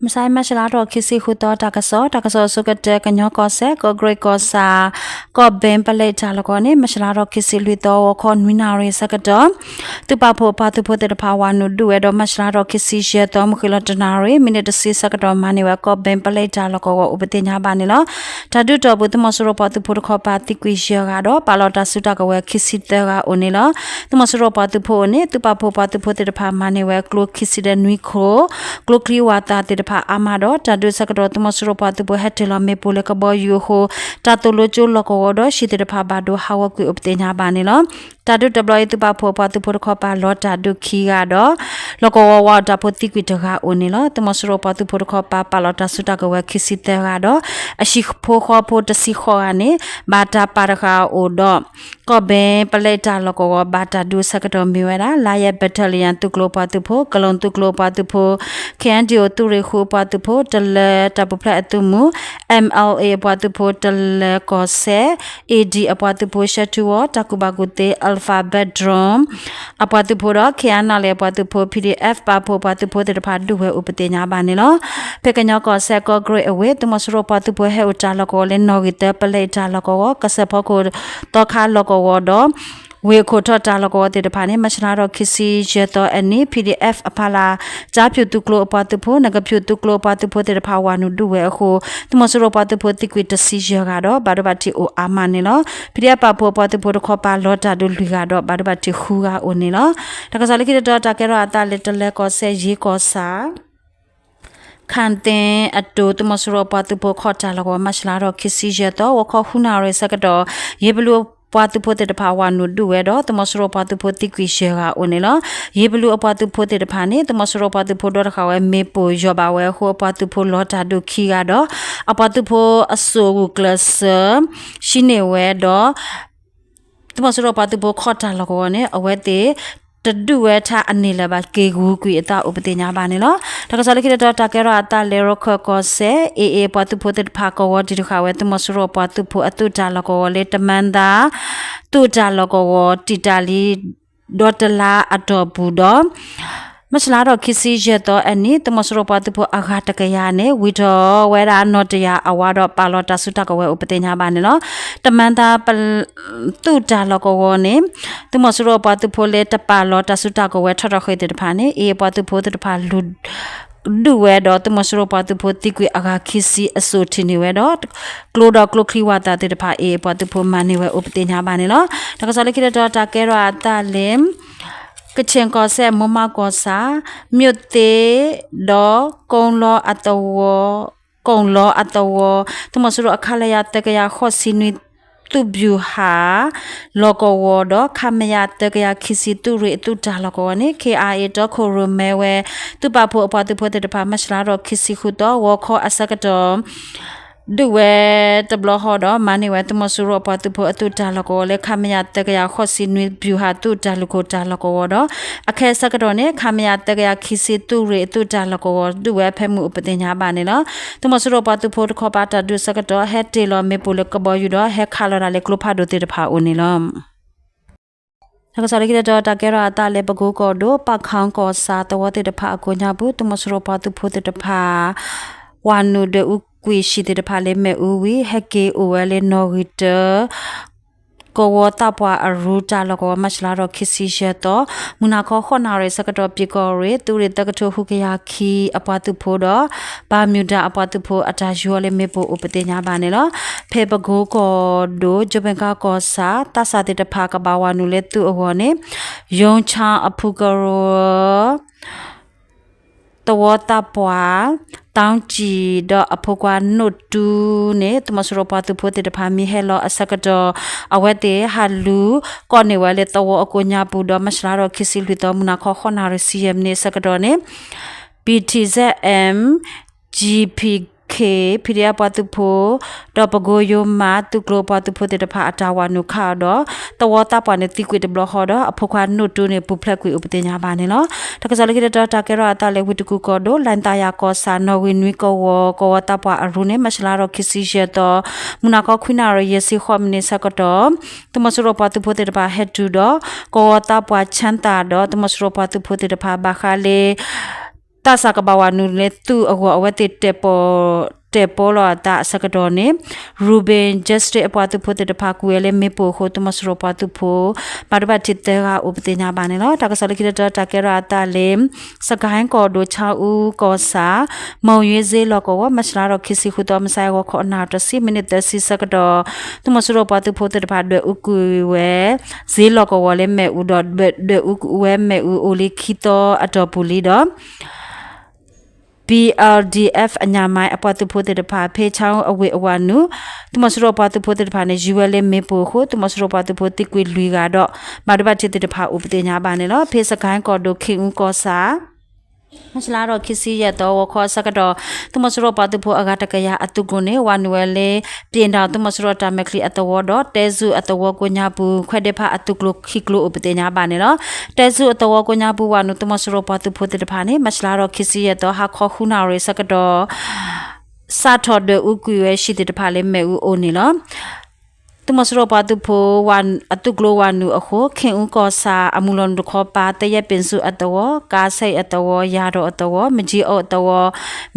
မုၢ်ဆါအံၤ မၢ်ၡလါထီၣ်ခံဆံဃုသီ တၢ်ကစီၣ်, တၢ်ကစီၣ်အဆိကတၢၢ် ကညီကီၢ်စဲၣ် ကီၢ်ကရ့ၣ်ကီၢ်ဆၣ် ကီၢ်ဘ့ပလဲတၢ်လီၢ်ကဝီၤန့ၣ် မၢ်ၡလါထီၣ်ခံဆံလွံၢ်သီ ဂီၤခီနွံနၣ်ရံၣ်ဆၢကတီၢ် သုးပာ်ဖှိၣ်အပှၤသုးဖိသ့ၣ်တဖၣ် ဝၤနုာ်ဒုးဝဲဒီး မၢ်ၡလါထီၣ်ခံဆံယဲၢ်သီ မုၢ်ဃ့ၢ်လီၤတနၣ်ရံၣ် မံးနံးတဆံဆၢကတီၢ် မၤန့ၢ်ဝဲ ကီၢ်ဘ့ပလဲတၢ်လီၢ်ကဝီၤအိၣ်ပသ့ၣ်ညါဘၣ်န့ၣ်လီၤ. တၢ်ဒုးတီၢ်ပူၤ သုးမီၤစိရိၤပှၤသုးဖိတခီပၤသံကွံာ်ယဲၢ်ဂၤဒီး ပာ်လီၤတၢ်စုတၢ်ကဝဲၤခံဆံသၢဂၤအိၣ်န့ၣ်လီၤ. သုးမီၤစိရိၤပှၤသုးဖိအအိၣ်န့ၣ် သုးပာ်ဖှိၣ်ပှၤသုးဖိသ့ၣ်တဖၣ်မၤန့ၢ်ဝဲကျိခံဆံဒီးနွံခိၣ်, ကျိချံဝၤသးသ့ၣ်တဖၣ်အါမးဒီး တၢ်ဒုးဆၢကတီၢ် သုးမီၤစိရိၤပှၤသုးဖိဟဲတ့ၢ်လီၤမ့ၣ်ပိၢ်လၢကဘီယူၤအဃိ တၢ်သိၣ်လိကၠိလီၢ်ကဝီၤဒီး ဟံၣ်သ့ၣ်တဖၣ်ဘၣ်ဒိဟးဂီၤကွံာ်အိၣ်ပသ့ၣ်ညါဘၣ်န့ၣ်လီၤ. တၢ်ဒုးတဘျီအံၤ သုးပာ်ဖှိၣ်ပှၤသုးဖိတခီပၤလီၤတၢ်ဒုးခံဂၤဒီး လီၢ်ကဝီၤဝးအီၣ်တၢ်ဖိသံကွံာ်တဂၤအိၣ်န့ၣ်လီၤ. သုးမီၤစိရိၤပှၤသုးဖိတခီပၤ ပာ်လီၤတၢ်စုတၢ်ကဝဲၤခံဆံသၢဂၤဒီး အဟံၣ်ဖိဃီဖိတဆံဃိးဂၤန့ၣ် ဘၣ်တၢ်ပာ်တဃာ်အိၣ်ဒီး ကီၢ်ဘ့ပလဲတၢ်လီၢ်ကဝီၤ ဘၣ်တၢ်ဒုးအဆၢကတီၢ်မ့ၢ်ဝဲဒၣ် Lion Battalion သုးကျိၤပှၤသုးဖိ, ကလုာ်သုးကျိၤပှၤသုးဖိ, K N D O သုးရ့ၣ်ဃုအပှၤသုးဖိ, တလၢတၢ်ပူၤဖျဲးအသုးမုၢ် M L A အပှၤသုးဖိ, တလၢကီၢ်စဲၣ် A D အပှၤသုးဖိ, ရှဲထူဝီ တၢ်ကူၣ်ဘၣ်ကူၣ်သ့ Alphabet Drone အပှၤသုးဖိဒီး K N L A အပှၤသုးဖိ, P D F ပာ်ဖှိၣ်ပှၤသုးဖိသ့ၣ်တဖၣ်ဒုးဝဲအိၣ်ပသ့ၣ်ညါဘၣ်န့ၣ်လီၤ. ဖဲကညီကီၢ်စဲၣ် ကီၢ်ကရ့ၣ်အဝ့ၢ် သုးမီၤစိရိၤပှၤသုးဖိဟဲအိၣ်တၢ်လီၢ်ကဝီၤလၢ နီၣ်ဂံၢ်သၢပလဲတၢ်လီၢ်ကဝီၤ, ကစၢၢ်ဖီခိၣ်သီခါလီၢ်ကဝီၤဒီး ဝ့ၢ်ခိၣ်ထီၣ်တၢ်လီၢ်ကဝီၤသ့ၣ်တဖၣ်န့ၣ် မၢ်ၡလါထီၣ်ခံဆံယဲၢ်သီအနံၤ P D F အဖီလာ် ကၠါဖၠူၣ်သုးကျိၤအပှၤသုးဖိ, နကဖၠူၣ်သုးကျိၤအပှၤသုးဖိသ့ၣ်တဖၣ် ဝၤနုာ်ဒုးဝဲအဃိ သုးမီၤစိရိၤပှၤသုးဖိသံကွံာ်တဆံယဲၢ်ဂၤဒီး ဘၣ်ဒိဘၣ်ထံးအိၣ်အါမးန့ၣ်လီၤ. P D F ပာ်ဖှိၣ်အပှၤသုးဖိတခီပၤလီၤတၢ်ဒုးလွံၢ်ဂၤဒီး ဘၣ်ဒိဘၣ်ထံးဃုဂၤအိၣ်န့ၣ်လီၤ. တၢ်ကစီၣ်လၢခံတတီၤ တၢ်ကဲထီၣ်အသးလၢ တလၢကီၢ်စဲၣ် ယ့ကီၢ်ဆၣ် ခၣ်သ့အတိၤ သုးမီၤစိရိၤအပှၤသုးဖိခီၣ်တၢ်လီၢ်ကဝီၤ မၢ်ၡလါထီၣ်ခံဆံယဲၢ်သီ ဂီၤခီဃုနၣ်ရံၣ်ဆၢကတီၢ် ယ့ဘလူအပှၤသုးဖိသ့ၣ်တဖၣ် ဝၤနုာ်ဒုးဝဲဒီး သုးမီၤစိရိၤပှၤသုးဖိသံကွံာ်ယဲၢ်ဂၤအိၣ်န့ၣ်လီၤ. ယ့ဘလူအပှၤသုးဖိသ့ၣ်တဖၣ်န့ၣ် သုးမီၤစိရိၤပှၤသုးဖိဒီတဃာ်ဝဲမ့ၣ်ပိၢ်ယီၢ်ဘၣ်ဝဲအဃိ အပှၤသုးဖိလီၤတၢ်ဒုးခံဂၤဒီး အပှၤသုးဖိအစိၣ်ဂုာ်ကျဲးစၢး ဟံးန့ၢ်ဝဲဒီး သုးမီၤစိရိၤပှၤသုးဖိခီၣ်တၢ်လီၢ်ကဝီၤန့ၣ် အဝဲသ့ၣ် တဒုးဝဲထါအန့ၣ်လၢၤဘၣ် က့ၤဂုာ်ကွံာ်အသးအိၣ်ပသ့ၣ်ညါဘၣ်န့ၣ်လီၤ. တၢ်ကစီၣ်လၢခံတတီၤ တၢ်ကဲထီၣ်အသးလၢ ရခၢၣ်ကီၢ်စဲၣ် A A ပှၤသုးဖိသ့ၣ်တဖၣ် ကဝီၤတံၢ်တဃာ်ဝဲ သုးမီၤစိရိၤပှၤသုးဖိအသုးတၢ်လီၢ်ကဝီၤလၢ တမၢ်သါ သုးတၢ်လီၢ်ကဝီၤ တံာ်တာ်လံ ဒီတလါအတီၢ်ပူၤဒီး မၢ်ၡလါထီၣ်ခံဆံယဲၢ်သီအနံၤ သုးမီၤစိရိၤပှၤသုးဖိအဂၤတကယၤန့ၣ် ဝံၤထီၣ်ဝဲဒၣ်နီၢ်တယၢ်အဝါဒီး ပာ်လီၤတၢ်စုတၢ်ကဝဲၤအိၣ်ပသ့ၣ်ညါဘၣ်န့ၣ်လီၤ. တမၢ်သါ သုးတၢ်လီၢ်ကဝီၤန့ၣ် သုးမီၤစိရိၤပှၤသုးဖိလၢတပာ်လီၤတၢ်စုတၢ်ကဝဲၤထီၣ်ထီၣ်ဃ့သ့ၣ်တဖၣ်န့ၣ် A ပှၤသုးဖိသ့ၣ်တဖၣ်လူၤ ဒုးဝဲဒီး သုးမီၤစိရိၤပှၤသုးဖိသံကွံာ်အဂၤခံဆံအစိၣ်ထံၣ်န့ၢ်ဝဲဒီး ကျိဒီးကျိချံဝၤသးသ့ၣ်တဖၣ် A ပှၤသုးဖိမၤန့ၢ်ဝဲအိၣ်ပသ့ၣ်ညါဘၣ်န့ၣ်လီၤ. တၢ်ကစီၣ်လၢခံတတီၤ တၢ်ကဲထီၣ်အသးလၢ ကခ့ၣ်ကီၢ်စဲၣ် မိၢ်မးကီၢ်ဆၣ် မြို့သ့ဒီးကုန်းလောအသဝီ ကုန်းလောအသဝီ သုးမီၤစိရိၤအ ခလရ သၢကယၤဃိးဆံနွံ သုးဗျူဟာ လီၢ်ကဝီၤဒီး ခမရ သၢကယၤခံဆံ သုးရ့ၣ်အသုးတၢ်လီၢ်ကဝီၤန့ၣ် K I A တီခိၣ်ရိၣ်မဲဝဲ သုးပာ်ဖှိၣ်အပှၤသုးဖိသ့ၣ်တဖၣ် မၢ်ၡလါထီၣ်ခံဆံဃုသီ ဂီၤခီအဆၢကတီၢ် ဒုးဝဲတဘျီဃီဒီး မၤန့ၢ်ဝဲသုးမီၤစိရိၤအပှၤသုးဖိအသုးတၢ်လီၢ်ကဝီၤလၢ ခမရ သၢကယၤဃိးဆံနွံ ဗျူဟာ သုးတၢ်လုၢ်ခိၣ်တၢ်လီၢ်ကဝီၤဒီး အခဲအံၤဆၢကတီၢ်န့ၣ် ခမရ သၢကယၤခံဆံ သုးရ့ၣ်အသုးတၢ်လီၢ်ကဝီၤ ဒုးဝဲအဖၢမုၢ်အိၣ်ပသ့ၣ်ညါဘၣ်န့ၣ်လီၤ. သုးမီၤစိရိၤပှၤသုးဖိတခီပၤတၢ်ဒုးဆၢကတီၢ် ဟဲတ့ၢ်လီၤမ့ၣ်ပိၢ်လၢကဘီယူၤဒီး ဟဲခးလီၤတၢ်လၢကျိဖးဒိၣ်သ့ၣ်တဖၣ်အအိၣ်န့ၣ်လီၤ. တၢ်ကစီၣ်လၢခံတတီၤ တၢ်ကဲထီၣ်အသးလၢ ပကိကီၢ်ဒိၣ် ပၣ်ခီကီၢ်ဆၣ်သဝီသ့ၣ်တဖၣ်အကိးညါပူၤ သုးမီၤစိရိၤပှၤသုးဖိသ့ၣ်တဖၣ် ဝၤနုာ်ဒွဲၣ်အူကွံာ်ဟံၣ်သ့ၣ်တဖၣ်လၢမ့ၣ်အူဝံၤ ဟဲက့ၤအိၣ်ဝဲလၢနီၣ်ဂံၢ်တၢ ကဝီၤသးပှၢ်အရူတၢ်လီၢ်ကဝီၤ မၢ်ၡလါထီၣ်ခံဆံယဲၢ်သီ မုၢ်နၤခီဃိးနၣ်ရံၣ်ဆၢကတီၢ် ပၠ့ၣ်ကီၢ်ရ့ၣ် သုးရ့ၣ်သၢကထိဃုကယၤခံအပှၤသုးဖိဒီး ဘၣ်မၠူးတၢ်အပှၤသုးဖိအတၢ်ယူၤလၢမ့ၣ်ပိၢ်အိၣ်ပသ့ၣ်ညါဘၣ်န့ၣ်လီၤ. ဖဲပကိကီၢ်ဒိၣ် ကၠိဘ့ကါကီၢ်ဆၣ် သးစၢ်သ့ၣ်တဖၣ်ကဘၣ်ဝၤနုာ်လၢသုးအဂီၢ်န့ၣ် ယိၤဆၣ်အဖုကရၢ သဝီသးပှၢ် တၢ်ကံၣ်ဒီးအဖိခွါနိၣ်တူန့ၣ် သုးမီၤစိရိၤပှၤသုးဖိသ့ၣ်တဖၣ် မ့ၢ်ဟဲလီၤအဆၢကတီၢ် အဝဲသ့ၣ်ဟးလူၤကိးန့ၢ်ဝဲလၢသဝီအကိးညါပူၤဒီး မၢ်ၡလါထီၣ်ခံဆံလွံၢ်သီ မုၢ်နၤခီဃိးနၣ်ရံၣ်ဆံယဲၢ်မံးနံးအဆၢကတီၢ်န့ၣ် P T Z M G P K P D F ပှၤသုးဖိ ဒီးပကိယိၤမးသုးကျိၤပှၤသုးဖိသ့ၣ်တဖၣ်အတၢ်ဝၤနုာ်ခးအီၤဒီး သဝီသးပှၢ်န့ၣ်သံကွံာ်တဘျီဃီဒီး အဖိခွါနိၣ်တူန့ၣ် ပူၤဖျဲးကွံာ်အိၣ်ပသ့ၣ်ညါဘၣ်န့ၣ်လီၤ. တၢ်ကစီၣ်လၢခံတတီၤ တၢ်ကဲထီၣ်အသးလၢ ဝ့ၢ်တကူၣ်ကီၢ်ဒိၣ် လၣ်သးယၤကီၢ်ဆၣ် နီၣ်ဂံၢ်နွံကဝီၤ ကဝီၤသးပှၢ်အရူန့ၣ် မၢ်ၡလါထီၣ်ခံဆံယဲၢ်သီ မုၢ်နၤခီခွံနၣ်ရံၣ်ယဲၢ်ဆံဃိးမံးနံးဆၢကတီၢ် သုးမီၤစိရိၤပှၤသုးဖိသ့ၣ်တဖၣ်ဟဲတုၤဒီး ကဝီၤသးပှၢ်ဆၣ်သၣ်ဒီး သုးမီၤစိရိၤပှၤသုးဖိသ့ၣ်တဖၣ်ဘၣ်ဃးလၢ သးစၢ်ကဘၣ်ဝၤနုာ်လၢသုးအဂီၢ် အဝဲသ့ၣ်တဲာ်ပီၣ်လီၤအသးအဆၢကတီၢ်န့ၣ် Rubin District အပှၤသုးဖိသ့ၣ်တဖၣ် ကွံာ်ဝဲလၢမ့ၣ်ပိၢ်အဃိ သုးမီၤစိရိၤပှၤသုးဖိ ဘၣ်ဒိဘၣ်ထံးသၢဂၤအိၣ်ပသ့ၣ်ညါဘၣ်န့ၣ်လီၤ. တၢ်ကစီၣ်လၢခံတတီၤ တၢ်ကဲထီၣ်အသးလၢ စကဲၣ်ကီၢ်ဒိၣ် ခၠါအူကီၢ်ဆၣ် မုၢ်ယွ့စ့လီၢ်ကဝီၤ မၢ်ၡလါထီၣ်ခံဆံဃုသီ မုၢ်ဆါအဂီၤခီနၣ်ရံၣ်တဆံမံးနံးသၢဆံဆၢကတီၢ် သုးမီၤစိရိၤပှၤသုးဖိသ့ၣ်တဖၣ် ဒွဲၣ်အူကွံာ်ဝဲ စ့လီၢ်ကဝီၤလၢမ့ၣ်အူဒီး ဒွဲၣ်အူကွံာ်ဝဲမ့ၣ်အူအိၣ်လံခံသီအတီၢ်ပူၤလံဒီး B L D F အညၣ်မါအပှၤသုးဖိသ့ၣ်တဖၣ် ဖဲခၠါအူအဝ့ၢ်အဝၤနုာ် သုးမီၤစိရိၤပှၤသုးဖိသ့ၣ်တဖၣ်န့ၣ် ယူၤဝဲလၢမ့ၣ်ပိၢ်အဃိ သုးမီၤစိရိၤပှၤသုးဖိသံကွံာ်လွံၢ်ဂၤဒီး ဘၣ်ဒိဘၣ်ထံးသ့ၣ်တဖၣ်အိၣ်ပသ့ၣ်ညါဘၣ်န့ၣ်လီၤ. ဖဲစကဲၣ်ကီၢ်ဒိၣ် ခ့ၣ်အူကီၢ်ဆၣ် မၢ်ၡလါထီၣ်ခံဆံယဲၢ်သီ ဂီၤခီအဆၢကတီၢ် သုးမီၤစိရိၤပှၤသုးဖိအဂၤတကယၤအသုးကျိၤန့ၣ် ဝၤနုာ်ဝဲလၢ ပၠ့ၣ်ဒီး သုးမီၤစိရိၤတၢ်မဲာ်ချံအသဝီဒီး တဲစူၣ်အသဝီကိးညါပူၤ ခွဲးဒ့ဖးအသုးကျိၤခံကျိၤအိၣ်ပသ့ၣ်ညါဘၣ်န့ၣ်လီၤ. တဲစူၣ်အသဝီကိးညါပူၤ ဝၤနုာ်သုးမီၤစိရိၤပှၤသုးဖိသ့ၣ်တဖၣ်န့ၣ် မၢ်ၡလါထီၣ်ခံဆံယဲၢ်သီ ဟါခီဃုနၣ်ရံၣ်အဆၢကတီၢ် စးထီၣ်ဒွဲၣ်အူကွံာ်ဝဲဟံၣ်သ့ၣ်တဖၣ်လၢမ့ၣ်အူအိၣ်န့ၣ်လီၤ. သုးမီၤစိရိၤပှၤသုးဖိ အသုးကျိၤဝၤနုာ်အဃိ ခ့ၣ်အူကီၢ်ဆၣ်အမုၢ်လီၤနုာ်တခီပၤ သယဲၣ်ပ့ၣ်စူၣ်အသဝီ ကါဆဲၣ်အသဝီ ယၤဒီးအသဝီ မကၠံအိၣ်အသဝီ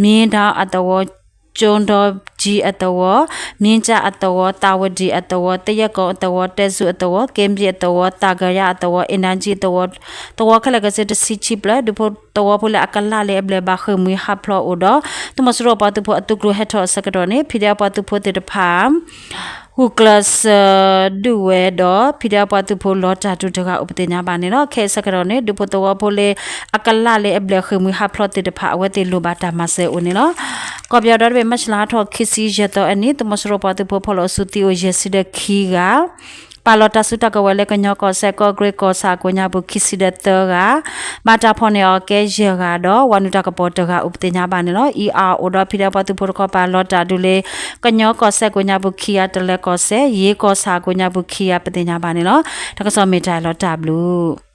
မ့ၢ်ဒီအသဝီ ကၠိဒီကၠံအသဝီ မ့ၢ်ကၠၣ်အသဝီ သးဝဒံၣ်အသဝီ သယဲၣ်ကိၣ်အသဝီ တဲစူၣ်အသဝီ က့ဘံၣ်အသဝီ သးကယၤအသဝီ အ့ၣ်နါကၠံအသဝီ သဝီခဲလၢာ်ခဲဆ့တဆံခံဖျၢၣ် ဒူဖိသဝီဖိလၢအကလၣ်လၢအဘျဲၣ်ဘၣ်ဃ့ၢ်မှံဟးဖျိးအိၣ်ဒီး သုးမီၤစိရိၤပှၤသုးဖိအသုးကျိၤဟဲထီၣ်အဆၢကတီၢ်န့ၣ် ဖံးဒဲးပှၤသုးဖိသ့ၣ်တဖၣ် ဂုာ်ကျဲးစၢးဒုးဝဲဒီး ဖံးဒဲးပှၤသုးဖိလီၤတၢ်ဒုးတဂၤအိၣ်ပသ့ၣ်ညါဘၣ်န့ၣ်လီၤ. ခဲအံၤအဆၢကတီၢ်န့ၣ် ဒူဖိသဝီဖိလၢအကလၣ်လၢအဘျဲၣ်ဃ့ၢ်မှံဟးဖျိးသ့ၣ်တဖၣ် အဝဲသ့ၣ်လိၣ်ဘၣ်တၢ်မၤစၢၤအိၣ်န့ၣ်လီၤ. ကီၢ်ပယီၤဒီတဘ့ၣ် မၢ်ၡလါထီၣ်ခံဆံယဲၢ်သီအနံၤ သုးမီၤစိရိၤပှၤသုးဖိဖီၣ်လီၤစုသံအိၣ်ယဲၢ်ဆံဒီးခံဂၤ ပာ်လီၤတၢ်စုတၢ်ကဝဲၤလၢကညီကီၢ်စဲၣ် ကီၢ်ကရ့ၣ်ကီၢ်ဆၣ်ကိးညါပူၤခံဆံဒီးသၢဂၤ, ဘၣ်တၢ်ဖီၣ်န့ၢ်အီၤကဲယဲၢ်ဂၤဒီး ဝၤနုာ်တၢ်ကပီၤတဂၤအိၣ်ပသ့ၣ်ညါဘၣ်န့ၣ်လီၤ. အံၤအအိၣ်ဒီးဖံးဒဲးပှၤသုးဖိတခီပၤလီၤတၢ်ဒုးလၢ ကညီကီၢ်စဲၣ်ကိးညါပူၤခံဂၤ တလၢၤကီၢ်စဲၣ် ယ့ကီၢ်ဆၣ်ကိးညါပူၤခံဂၤပသ့ၣ်ညါဘၣ်န့ၣ်လီၤ. တၢ်ကစီၣ်မ့ၢ်တၢ်လီၤတၢ်ဘျုး